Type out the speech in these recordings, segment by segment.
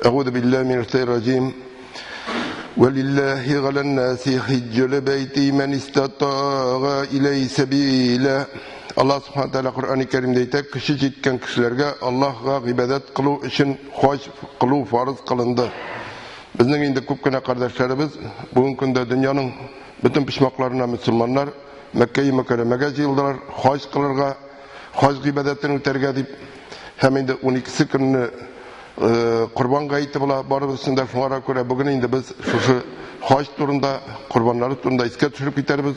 Әгуду биллаһи минәш шайтанир раҗим. Валиллаһи галан наси хаҗҗул бәйти ман истатага иләй сәбила. Аллаһ субхана тәгалә Коръән-и Кәримдә әйтә, көче җиткән кешеләргә Аллаһга гыйбадәт кылу өчен хаҗ кылу фарыз кылынды. Безнең инде күп кенә кардәшләребез бүгенге көндә дөньяның бөтен почмакларына мөселманнар Мәккә-и Мөкәррәмәгә җыелдылар, хаҗ кылырга, хаҗ гыйбадәтен үтәргә дип. Һәм инде 12-се көнне Корбан гаете була барыбыз өчен дә. Шуңа күрә бүген инде без шушы хаҗ турында, корбаннары турында искә төшереп китәрбез.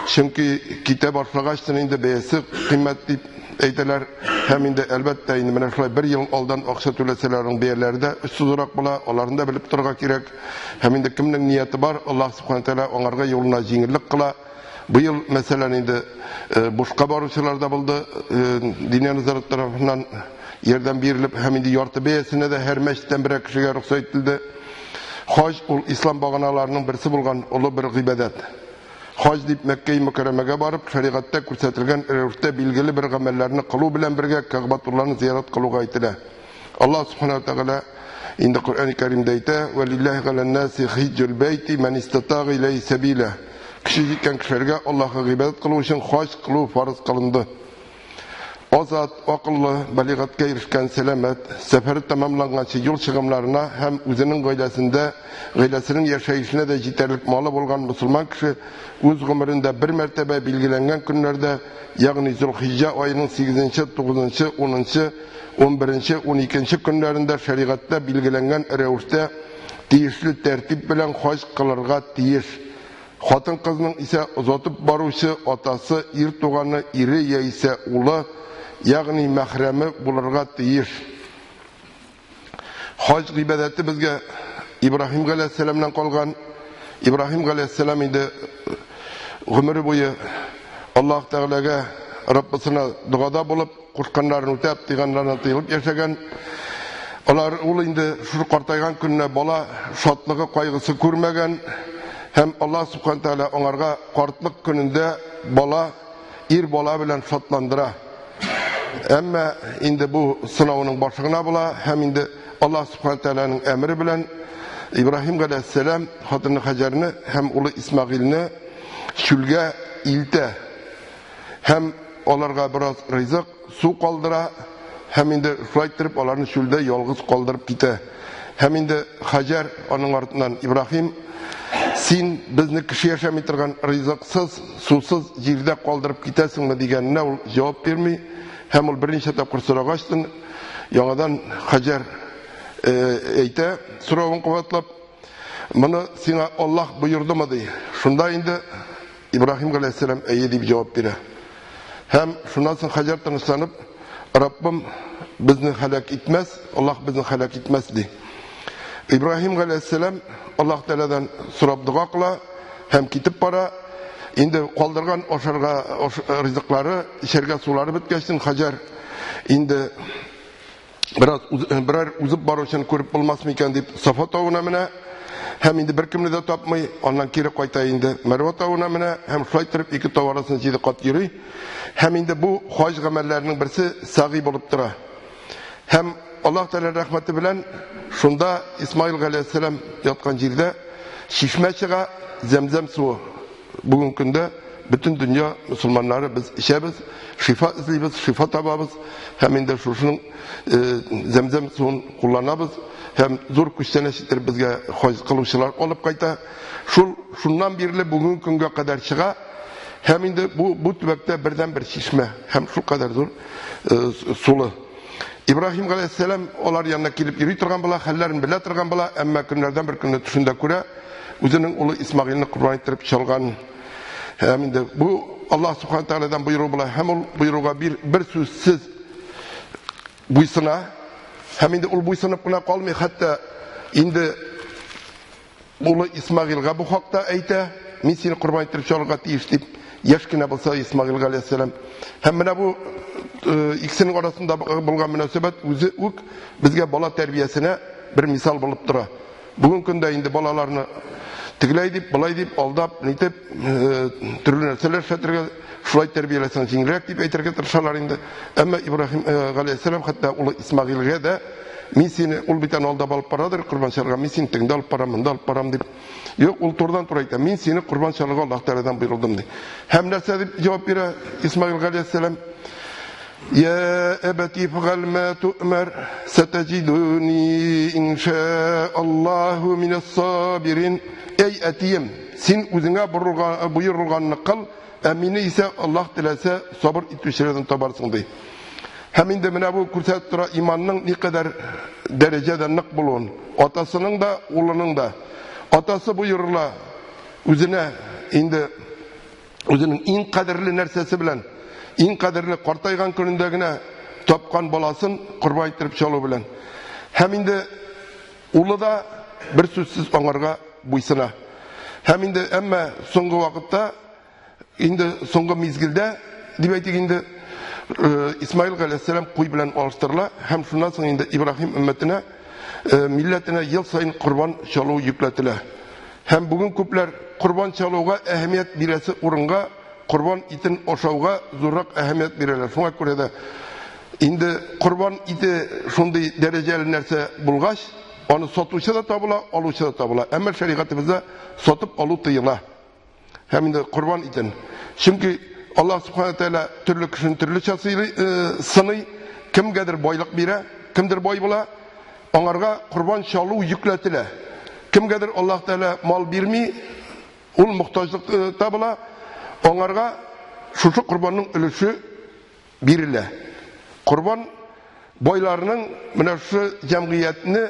Чөнки китә башлагач инде бәясе кыйммәт дип әйтәләр. Һәм инде әлбәттә инде менә шулай бер ел алдан акча түләсәләр, аның бәяләре дә очсызрак була, аларны да белеп торырга кирәк. Һәм инде кемнең нияте бар, Аллаһ субхана тәгалә аңарга юлына җиңеллек кыла. Быел, мәсәлән, инде бушка баручылар да булды, Диния нәзарәт тарафыннан ярдәм бирелеп, һәм инде ярты бәясенә дә һәр мәчеттән берәр кешегә рөхсәт ителде. Хаҗ ул ислам баганаларының берсе булган олы бер гыйбадәт. Хаҗ дип Мәккә-и Мөкәррәмәгә барып, шәригатьтә күрсәтелгән рәвештә билгеле бер гамәлләрне кылу белән бергә Кәгъбәтулланы зиярат кылуга әйтелә. Аллаһ субхана ва тәгалә инде Коръән-и Кәримдә әйтә: "Валиллаһи галән-наси хаҗҗул бәйти ман истатага иләйһи сәбила." Көче җиткән кешеләргә Аллаһка гыйбадәт кылу өчен хаҗ кылу фарыз кылынды. Азат, акыллы, балигатькә ирешкән, сәламәт, сәфәре тәмамланганчы юл чыгымнарына һәм үзенең гаиләсендә, гаиләсенең яшәешенә дә җитәрлек малы булган мөселман кеше үз гомерендә бер мәртәбә билгеләнгән көннәрдә, ягъни Зулхиҗҗә аеның 8-нче, 9-нчы, 10-нчы, 11-нче, 12-нче көннәрендә шәригатьтә билгеләнгән рәвештә тиешле тәртип белән хаҗ кылырга тиеш. Хатын-кызның исә озатып баручы атасы, ир туганы, ире яисә улы, ягъни мәхрәме булырга тиеш. Хаҗ гыйбадәте безгә Ибраһим галәйһиссәламнән калган. Ибраһим галәйһиссәлам инде гомере буе Аллаһ Тәгаләгә, Раббысына догада булып, кушканнарын үтәп, тыйганнарына тыелып яшәгән. Алар ул инде шул картайган көненә бала шатлыгы, кайгысы күрмәгән һәм Аллаһ субхана тәгалә аңарга картлык көнендә бала, ир бала белән шатландыра. Әмма инде бу сынауның башы гына була һәм инде Аллаһ субхана тәгаләнең әмере белән Ибраһим галәйһиссәлам хатыны Хаҗәрне һәм улы Исмәгыйльне чүлгә илтә. Һәм аларга бераз ризык, су калдыра, һәм инде шулай иттереп аларны чүлдә ялгыз калдырып китә. Һәм инде Хаҗәр аның артыннан Ибраһим, син безне кеше яшәми торган ризыксыз, сусыз җирдә калдырып китәсеңме дигәненә ул җавап бирми, һәм ул берничә тапкыр сорагачтын, яңадан Хаҗәр әйтә, соравын кабатлап, моны сиңа Аллаһ боердымы ди. Шунда инде Ибраһим галәйһиссәлам әйе дип җавап бирә. Һәм шуннан соң Хаҗәр тынычланып, Раббым безне һәлак итмәс, Аллаһ безне һәлак итмәс ди. Ибраһим галәйһиссәлам Аллаһ Тәгаләдән сорап дога кыла һәм китеп бара. Инде калдырган ашарга ризыклары, эчәргә сулары беткәчтен Хаҗәр инде бераз берәр узып баручыны күреп булмас микән дип Сафа тавына менә һәм инде беркемне дә тапмый, аннан кире кайта инде Мәрва тавына менә һәм шулай иттереп ике тау арасын җиде кат йөри. Һәм инде бу хаҗ гамәлләренең берсе сагый булып тора. Һәм Аллаһ Тәгалә рәхмәте белән шунда Исмаил галәйһиссәлам яткан җирдә чишмә чыга, зәмзәм суы. Бүгенге көндә бөтен дөнья мөселманнары без эчәбез, шифа эзлибез, шифа табабыз һәм инде шушының зәмзәм суын кулланабыз һәм зур күчтәнәч иттереп безгә хаҗ кылучылар алып кайта. Шул шуннан бирле бүгенге көнгә кадәр чыга һәм инде бу төбәктә бердән-бер чишмә һәм шул кадәр зур сулы. Ибраһим галәйһиссәлам алар янына килеп йөри торган була, хәлләрен белә торган була, әмма көннәрдән бер көнне төшендә күрә, үзенең улы Исмагыйльне корбан иттереп чалган. Һәм инде бу Аллаһ субхана тәгаләдән боеру була, һәм ул боеруга бер сүзсез буйсына. Һәм инде ул буйсынып кына калмый, хәтта инде улы Исмагыйльгә бу хакта әйтә, мин сине корбан иттереп чалырга тиеш дип, яшь кенә булса Исмагыйль галәйһиссәлам. Һәм менә бу икесенең арасында булган мөнәсәбәт үзе үк безгә бала тәрбиясенә бер мисал булып тора. Бүгенге көндә инде балаларны тегеләй дип, былай дип, алдап, нитеп, төрле нәрсәләр эшләтергә, шулай тәрбияләсәң җиңелрәк дип әйтергә тырышалар инде. Әмма Ибраһим галәйһиссәлам хәтта улы Исмагыйльгә дә Мин сине, ул бит аны алдап алып барадыр корбан чалырга, мин сине тегендә алып барам, монда алып барам дип. Юк, ул турыдан-туры әйтә, мин сине корбан чалырга Аллаһ Тәгаләдән боерылдым ди. Һәм нәрсә дип җавап бирә Исмаил галәйһиссәлам? Я әбәти фгал ма ту'мар, сатаҗидуни инша Аллаһу минас сабирин. Әй әтием, син үзеңә боерылганны кыл, ә мине исә Аллаһ теләсә сабыр итүчеләрдән табарсың ди. Һәм инде менә бу күрсәтеп тора иманның никадәр дәрәҗәдә нык булуын. Атасының да, улының да. Атасы боерыла үзенә инде үзенең иң кадерле нәрсәсе белән, иң кадерле картайган көнендә генә тапкан баласын корбан иттереп чалу белән. Һәм инде улы да бер сүзсез аңарга буйсына. Һәм инде әмма соңгы вакытта, инде соңгы мизгелдә, дип әйтик инде, Исмаил галәйһиссәлам куй белән алыштырыла һәм шуннан соң инде Ибраһим өммәтенә, милләтенә ел саен корбан чалу йөкләтелә. Һәм бүген күпләр корбан чалуга әһәмият бирәсе урынга корбан итен ашауга зуррак әһәмият бирәләр. Шуңа күрә дә инде корбан ите шундый дәрәҗәле нәрсә булгач, аны сатучы да табыла, алучы да табыла. Әмма шәригатебездә сатып алу тыела. Һәм инде корбан итен. Чөнки Аллаһ Субхана Тәгалә төрле кешене төрлечә сыный, кемгәдер байлык бирә, кемдер бай була, аңарга корбан чалу йөкләтелә. Кемгәдер Аллаһ Тәгалә мал бирми, ул мохтаҗлыкта була, аңарга шушы корбанның өлеше бирелә. Корбан байларның менә шушы җәмгыятьне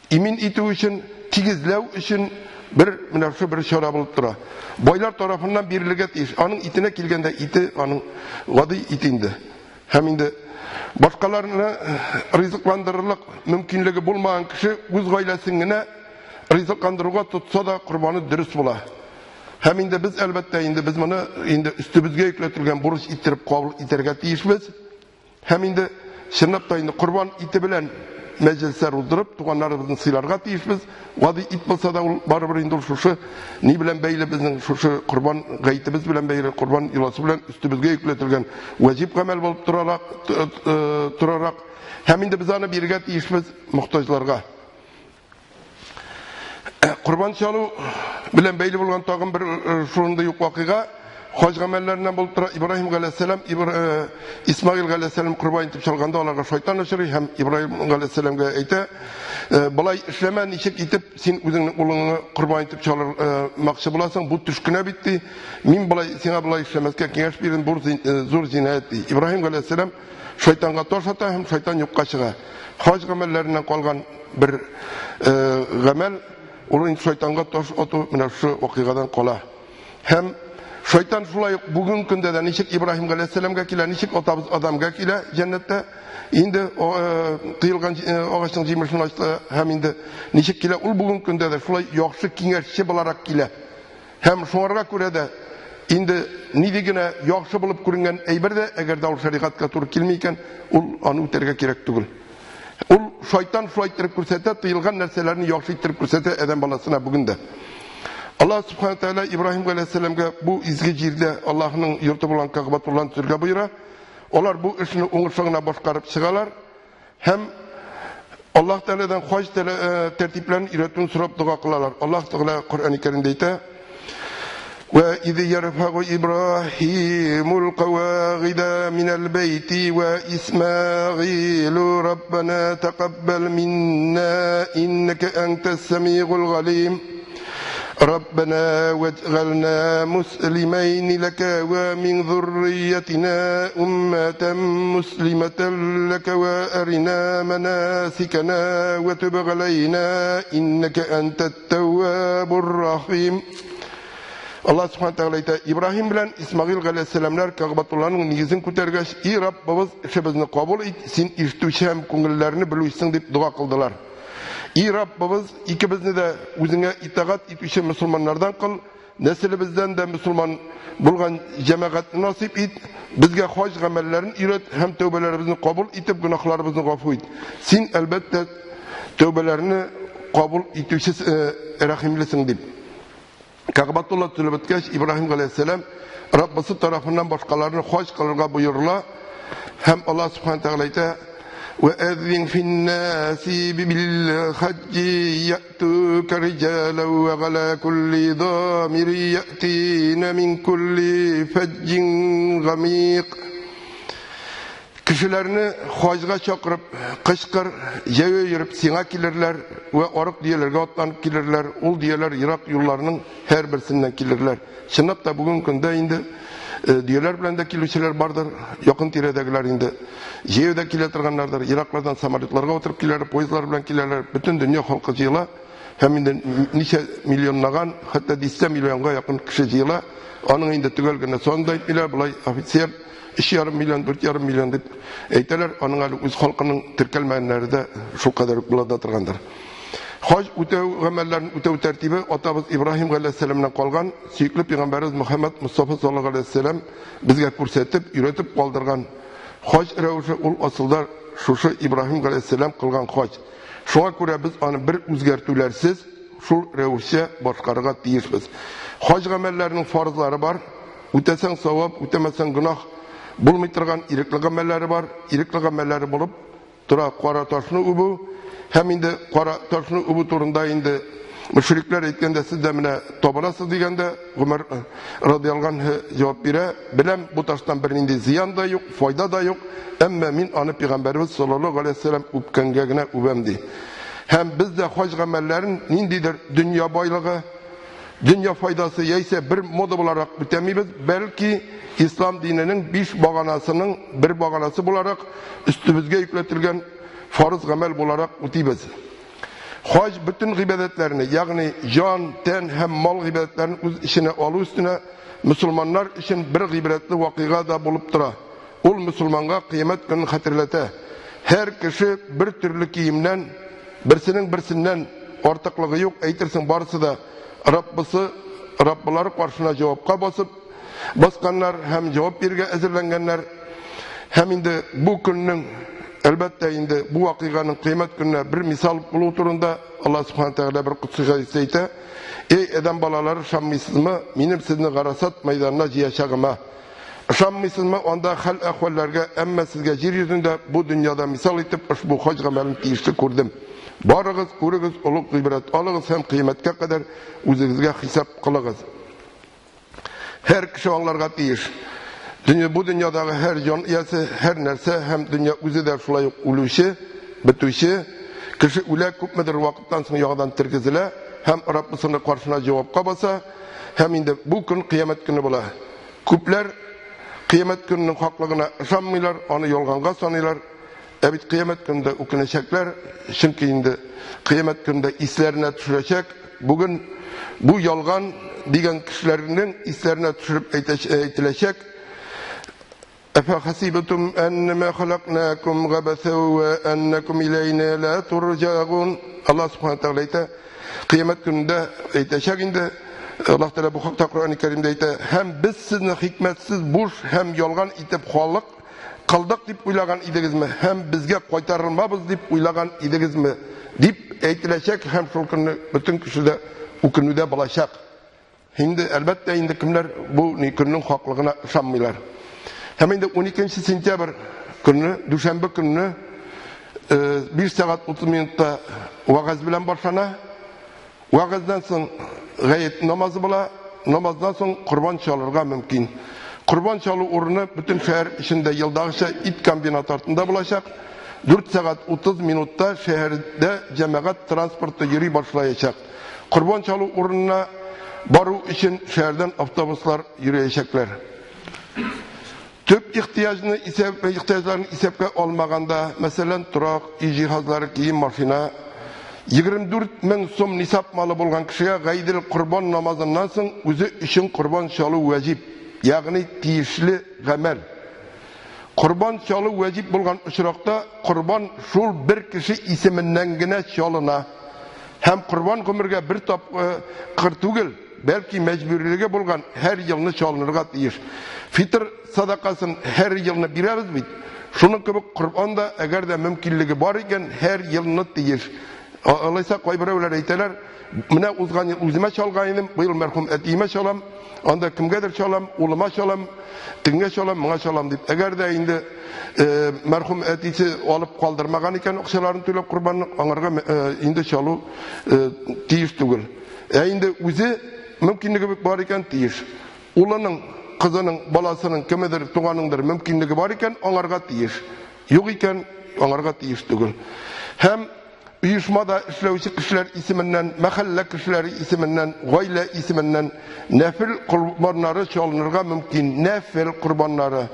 имин итү өчен, тигезләү өчен бер менә шушы бер чара булып тора. Байлар тарафыннан бирелергә тиеш. Аның итенә килгәндә ите аның гади ит инде. Һәм инде башкаларны ризыкландырырлык мөмкинлеге булмаган кеше үз гаиләсен генә ризыкландыруга тотса да корбаны дөрес була. Һәм инде без әлбәттә инде без моны инде өстебезгә йөкләтелгән бурыч иттереп кабул итәргә тиешбез. Һәм инде чынлап та инде корбан ите белән мәҗлесләр уздырып, туганнарыбызны сыйларга тиешбез. Гади ит булса да ул барыбер инде ул шушы ни белән бәйле безнең шушы корбан гаетебез белән бәйле, корбан йоласы белән өстебезгә йөкләтелгән ваҗиб гамәл булып торарак. Һәм инде без аны бирергә тиешбез мохтаҗларга. Корбан чалу белән бәйле булган тагын бер шундый ук вакыйга хаҗ гамәлләреннән булып тора. Ибраһим галәйһиссәлам Исмаил галәйһиссәлам корбан итеп чалганда аларга шайтан очрый һәм Ибраһим галәйһиссәламгә әйтә: "Болай эшләмә, ничек итеп син үзеңнең улыңны корбан итеп чалырмакчы буласың? Бу төш кенә бит ди. Мин болай сиңа болай эшләмәскә киңәш бирдем, бу зур җинаять ди." Ибраһим галәйһиссәлам шайтанга таш ата һәм шайтан юкка чыга. Хаҗ гамәлләреннән калган бер гамәл ул инде шайтанга таш ату менә шушы вакыйгадан кала. Һәм шайтан шулай ук бүгенге көндә дә ничек Ибраһим галәйһиссәламгә килә, ничек атабыз Адамга килә җәннәттә, инде тыелган агачның җимешен ачты һәм инде ничек килә, ул бүгенге көндә дә шулай яхшы киңәшче буларак килә. Һәм шуңарга күрә дә инде нинди генә яхшы булып күренгән әйбер дә, әгәр дә ул шәригатькә туры килми икән, ул аны үтәргә кирәк түгел. Ул шайтан шулай иттереп күрсәтә, тыелган нәрсәләрне яхшы иттереп күрсәтә адәм баласына бүген дә. Аллаһ Субхана Тәгалә Ибраһим галәйһиссәламгә бу изге җирдә Аллаһның йорты булган Кәгъбәтулланы төзергә боера. Алар бу эшне уңышлы гына башкарып чыгалар һәм Аллаһ Тәгаләдән хаҗ тәртипләрен өйрәтүен сорап дога кылалар. Аллаһ Тәгалә Коръән Кәримдә әйтә: وإذ يرفع إبراهيم القواعد من البيت وإسماعيل ربنا تقبل منا إنك أنت السميع العليم ربنا واجعلنا مسلمين لك ومن ذريتنا أمة مسلمة لك وأرنا مناسكنا وتب علينا إنك أنت التواب الرحيم. Аллаһ Субхана Тәгалә әйтә, Ибраһим белән Исмагыйл галәйһиссәламнәр Кәгъбәтулланың нигезен күтәргәч, "И Раббыбыз, эшебезне кабул ит, син ишетүче һәм күңелләрне белүчесең" дип дога кылдылар. И Раббыбыз, икебезне дә үзеңә итагать итүче мөселманнардан кыл, нәселебездән дә мөселман булган җәмәгатьне насыйп ит, безгә хаҗ гамәлләрен өйрәт һәм тәүбәләребезне кабул итеп, гөнаһларыбызны гафу ит. Син, әлбәттә, тәүбәләрне кабул итүче рәхимлесең дип. Кәгъбәтулла төзелеп беткәч, Ибраһим галәйһиссәлам Раббысы тарафыннан башкаларны хаҗ кылырга боерыла һәм Аллаһ Субхана Тәгалә әйтә: وأذن في الناس بالحج يأتوك رجالا وعلى كل ضامر يأتين من كل فج غميق. Кешеләрне хаҗга чакырып, кычкыр, җәяү йөреп сиңа килерләр вә арык дөяләргә атланып килерләр. Ул дөяләр ерак юлларның һәрберсеннән килерләр. Чынлап та бүгенге көндә инде дөяләр белән дә килүчеләр бардыр, якын тирәдәгеләр инде җәяү дә килә торганнардыр, ераклардан самолетларга утырып киләләр, поездлар белән киләләр, бөтен дөнья халкы җыела. Һәм инде ничә миллионлаган, хәтта дистә миллионга якын кеше җыела. Аның инде төгәл генә санын да әйтмиләр, болай офицер 3,5 миллион, 4,5 миллион дип әйтәләр. Аның әле үз халкының теркәлмәгәннәре дә шул кадәр үк була да торгандыр. Хаҗ үтәү гамәлләрен үтәү тәртибе атабыз Ибраһим галәйһиссәламнән калган сөекле пәйгамбәребез Мөхәммәд Мустафа саллаллаһу алейһи вәсәлләм безгә күрсәтеп, өйрәтеп калдырган хаҗ рәвеше ул асылда шушы Ибраһим галәйһиссәлам кылган хаҗ. Шуңа күрә без аны бер үзгәртүләрсез шул рәвешчә башкарырга тиешбез. Хаҗ гамәлләренең фарызлары бар. Үтәсәң савап, үтәмәсәң гөнаһ булмый торган ирекле гамәлләре бар. Ирекле гамәлләре булып тора кара ташны үбү һәм инде кара ташны үбү турында инде мөшрикләр әйткәндә сез дә менә табынасыз дигәндә Гомәр радиаллаһу анһу җавап бирә: беләм, бу таштан бернинди зыян да юк, файда да юк, әмма мин аны пәйгамбәребез саллаллаһу алейһи вәсәлләм үпкәнгә генә үбәм ди. Һәм без дә хаҗ гамәлләрен ниндидер дөнья байлыгы, дөнья файдасы яисә бер мода буларак үтәмибез, бәлки ислам диненең 5 баганасының бер баганасы буларак өстебезгә йөкләтелгән фарыз гамәл буларак үтибез. Хаҗ бөтен гыйбадәтләрне, ягъни җан, тән һәм мал гыйбадәтләрен үз эченә алу өстенә мөселманнар өчен бер гыйбрәтле вакыйга да булып тора. Ул мөселманга кыямәт көнен хәтерләтә. Һәр кеше бер төрле киемнән, берсенең берсеннән артыклыгы юк, әйтерсең барысы да Раббысы, Раббылары каршына җавапка басып басканнар һәм җавап бирергә әзерләнгәннәр. Һәм инде бу көннең, әлбәттә инде бу вакыйганың кыямәт көненә бер мисал булу турында Аллаһ субхана тәгалә бер кутси хәдистә әйтә: "Эй адәм балалары, ышанмыйсызмы минем сезне Гарасат мәйданына җыячагыма? Ышанмыйсызмы анда хәл әхвәлләргә, әмма сезгә җир йөзендә бу дөньяда мисал итеп ошбу хаҗ гамәлен тиешле күрдем. Барыгыз, күрегез, олуг гыйбрәт алыгыз һәм кыямәткә кадәр үзегезгә хисап кылыгыз." Һәр кеше аңларга тиеш. Дөнья, бу дөньядагы һәр җан иясе, һәр нәрсә һәм дөнья үзе дә шулай ук үлүче, бетүче. Кеше үлә, күпмедер вакыттан соң яңадан тергезелә һәм Раббысының каршына җавапка баса, һәм инде бу көн кыямәт көне була. Күпләр кыямәт көненең хаклыгына ышанмыйлар, аны ялганга саныйлар. Ә бит кыямәт көнендә үкенәчәкләр, чөнки инде кыямәт көнендә исләренә төшерәчәк. Бүген бу ялган дигән кешеләрнең исләренә төшереп әйтеләчәк. Әфәхасибтум әннәмә халакнакум габаса ва әннакум иләйнә ла турҗагун. Аллаһ субхана тәгалә әйтә, кыямәт көнендә әйтәчәк инде. Аллаһ Тәгалә бу хакта Коръән Кәримдә әйтә: "Һәм без сезне хикмәтсез буш һәм ялган итеп халык кылдык дип уйлаган идегезме? Һәм безгә кайтарылмабыз дип уйлаган идегезме?" дип әйтеләчәк һәм шул көнне бөтен кеше дә үкенүдә булачак. Инде әлбәттә инде кемнәр бу көннең хаклыгына ышанмыйлар. Һәм инде 12 сентябрь көнне, дүшәмбе көнне 5 сәгать 30 минутта вәгазь белән башлана. Вәгазьдән соң гает намазы була, намаздан соң корбан чалырга мөмкин. Корбан чалу урыны бөтен шәһәр эчендә елдагыча ит комбинаты артында булачак. 4 сәгать 30 минутта шәһәрдә җәмәгать транспорты йөри башлаячак. Корбан чалу урынына бару өчен шәһәрдән автобуслар йөриячәкләр. Төп ихтыяҗны исәп, ихтыяҗларын исәпкә алмаганда, мәсәлән, торак, өй җиһазлары, кием, машина, 24 мең сум нисап малы булган кешегә Гайдел корбан намазыннан соң үзе өчен корбан чалу вәҗиб, ягъни тиешле гамәл. Корбан чалу вәҗиб булган очракта корбан шул бер кеше исеменнән генә чалына. Һәм корбан гомергә бер тапкыр түгел, бәлки мәҗбүрилеге булган һәр елны чалынырга тиеш. Фитр садакасын һәр елны бирәбез бит. Шуның кебек корбан да, әгәр дә мөмкинлеге бар икән, һәр елны тиеш. Алайса кайберәүләр әйтәләр, менә узган ел үземә чалган идем, быел мәрхүм әтиемә чалам, анда кемгәдер чалам, улыма чалам, тегеңә чалам, моңа чалам дип. Әгәр дә инде мәрхүм әтисе алып калдырмаган икән акчаларын түләп корбанны, аңарга инде чалу тиеш түгел. Ә инде үзе мөмкинлеге бар икән, тиеш. Улының, кызының, баласының, кемедер, туганыңдыр мөмкинлеге бар икән, аңарга тиеш. Юк икән, аңарга тиеш түгел. Һәм оешмада эшләүче кешеләр исеменнән, мәхәллә кешеләре исеменнән, гаилә исеменнән нәфил корбаннары чалынырга мөмкин. Нәфил корбаннары.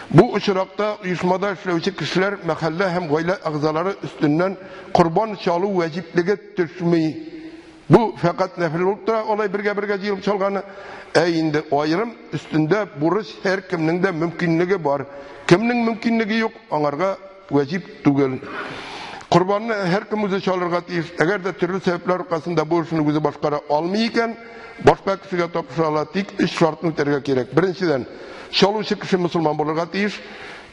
Бу очракта оешмада эшләүче кешеләр, мәхәллә һәм гаилә әгъзалары өстеннән корбан чалу вәҗиплеге төшми. Бу фәкать нәфил булып тора, алай бергә-бергә җыелып чалганы. Ә инде аерым өстендә бурыч һәркемнең дә мөмкинлеге бар. Кемнең мөмкинлеге юк, аңарга вәҗиб түгел. Корбанны һәркем үзе чалырга тиеш. Әгәр дә төрле сәбәпләр аркасында бу эшне үзе башкара алмый икән, башка кешегә тапшыра ала. Тик өч шартны үтәргә кирәк. Беренчедән, чалучы кеше мөселман булырга тиеш.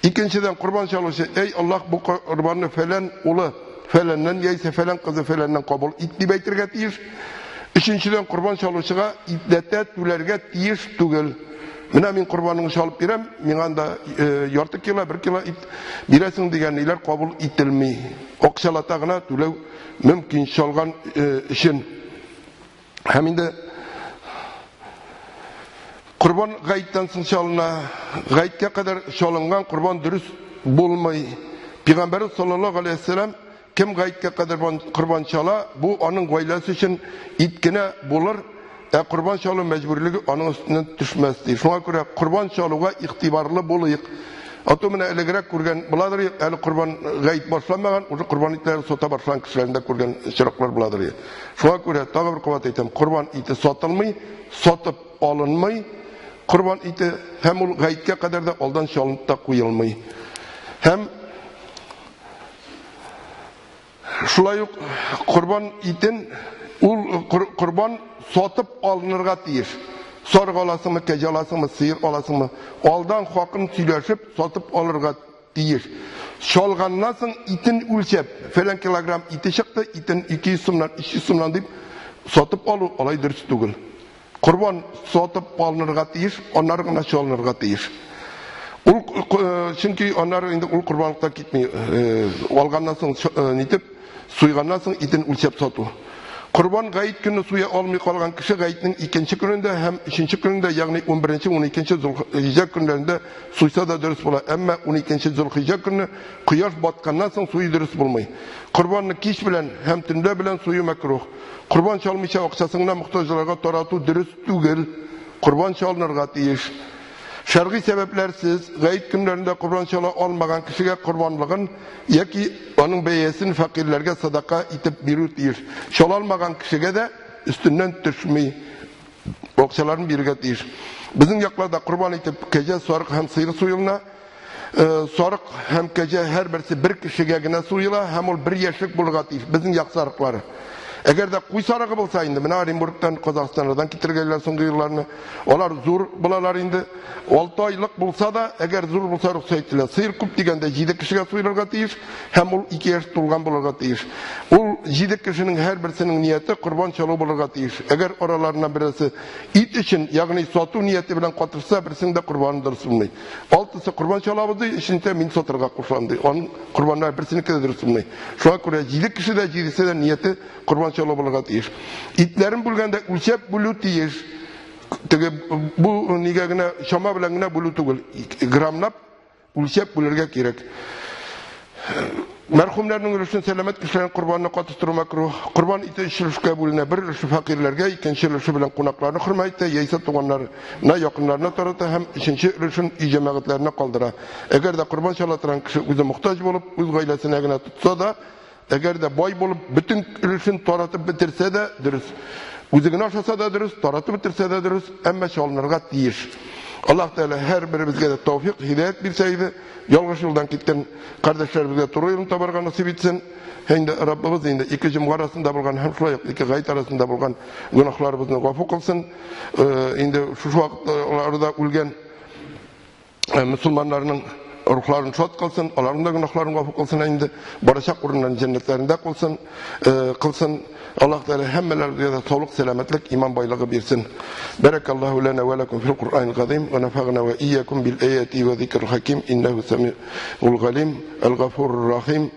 Икенчедән, корбан чалучы, әй Аллаһ, бу корбанны фәлән улы фәләннән яисә фәлән кызы фәләннән кабул ит дип әйтергә тиеш. Өченчедән, корбан чалучыга итләтә түләргә тиеш түгел. Менә мин корбаныңны чалып бирәм, миңа анда ярты кило, 1 кило ит бирәсең дигән ниләр кабул ителми. Акчалата гына түләү мөмкин чалган өчен. Һәм инде корбан гаеттән соң чалына, гаеткә кадәр чалынган корбан дөрес булмый. Пәйгамбәрбез саллаллаһу алейһи ва сәлләм кем гаеткә кадәр корбан чала, бу аның гаиләсе өчен ит кенә булыр, ә корбан чалу мәҗбүрлеге аның өстеннән төшмәс ди. Шуңа күрә корбан чалуга игътибарлы булыйк. Ато менә элегрәк күргән буладыр, әле корбан гаит башланмаган, уже корбан итләрен сата башлаган кешеләрне дә күргән очраклар буладыр. Шуңа күрә тагы бер кабат әйтәм, корбан ите сатылмый, сатып алынмый, корбан ите һәм ул гаеткә кадәр дә алдан чалынып та куелмый. Һәм шулай ук корбан итен ул корбан сатып алынырга тиеш. Сарык аласыңмы, кәҗә аласыңмы, сыер аласыңмы, алдан хакын сөйләшеп сатып алырга тиеш. Чалганнан соң итен үлчәп, фәлән килограмм ите чыкты, итен 200 сумнан, 300 сумнан дип сатып алу алай дөрес түгел. Корбан сатып алынырга тиеш, аннары гына чалынырга тиеш. Ул чөнки аннары инде ул корбанлыкта китми. Алганнан соң нитеп, суйганнан соң итен үлчәп сату. Корбан гаит көне суя алмый калган кеше гаитнең икенче көнендә һәм өченче көнендә, ягъни 11-нче, 12-нче Зулхиҗә көннәрендә суйса да дөрес була. Әмма 12-нче Зулхиҗә көне кояш батканнан соң сую дөрес булмый. Корбанны кич белән һәм төнлә белән сую мәкрух. Корбан чалмыйча акчасын гына мохтаҗларга тарату дөрес түгел. Корбан чалынырга тиеш. Шәргый сәбәпләрсез гаит көннәрендә корбан чала алмаган кешегә корбанлыгын яки аның бәясен фәкыйрьләргә садака итеп бирү тиеш. Чала алмаган кешегә дә өстеннән төшми, акчаларын бирергә тиеш. Безнең якларда корбан итеп кәҗә, сарык һәм сыер суелына. Сарык һәм кәҗә һәрберсе бер кешегә генә суела һәм ул бер яшьлек булырга тиеш. Безнең як сарыклары. Әгәр дә куй сарыгы булса инде, менә Оренбургтан, Казахстаннардан китергәннәр соңгы елларны, алар зур булалар инде. 6 айлык булса да, әгәр зур булса рөхсәт ителә. Сыер күп дигәндә 7 кешегә суелырга тиеш һәм ул 2 яшь тулган булырга тиеш. Ул 7 кешенең һәрберсенең нияте корбан чалу булырга тиеш. Әгәр араларыннан берәрсе ит өчен, ягъни сату нияте белән катышса, берсенең дә корбаны дөрес булмый. Алтысы корбан чалабыз ди, өченчесе мин сатырга кушам ди. Аның корбаннары берсенеке дә дөрес булмый. Шуңа күрә 7 кеше дә җидесе дә нияте корбан чалу булырга тиеш. Итләрен бүлгәндә үлчәп бүлү тиеш. Теге бу нигә генә чама белән генә бүлү түгел, граммлап үлчәп бүлергә кирәк. Мәрхүмнәрнең өлешен сәламәт кешеләрнең корбанына катыштыру мәкруһ. Корбан ите өч өлешкә бүленә. Бер өлеше фәкыйрьләргә, икенче өлеше белән кунакларны хөрмәт итә, яисә туганнарына, якыннарына тарата һәм өченче өлешен өй җәмәгатьләренә калдыра. Әгәр дә корбан чала торган кеше үзе мохтаҗ булып, үз гаиләсенә генә тотса да, әгәр дә бай булып, бөтен өлешен таратып бетерсә дә дөрес. Үзе генә ашаса да дөрес, таратып бетерсә дә дөрес, әмма чалынырга тиеш. Аллаһ Тәгалә һәр беребезгә дә тәүфик, һидаят бирсә иде. Ялгыш юлдан киткән кардәшләребезгә туры юлны табарга насыйп итсен. Инде Раббыбыз инде ике җомга арасында булган һәм шулай ук ике гает арасында булган гөнаһларыбызны гафу кылсын. Инде шушы вакытларда үлгән мөселманнарның рухларын шат кылсын, аларның да гөнаһларын гафу кылсын инде. Барачак урыннарын җәннәтләрендә кылсын, кылсын. Аллаһ Тәгалә һәммәләргә дә саулык, сәламәтлек, иман байлыгы бирсен. Бәрәкаллаһу лана ва лакум фил Куръанил газим ва нафагна ва ийякум бил аяти ва зикрил хаким иннаху самиул галим, әл-гафурур рахим,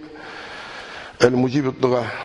әл-муҗибуд дуа.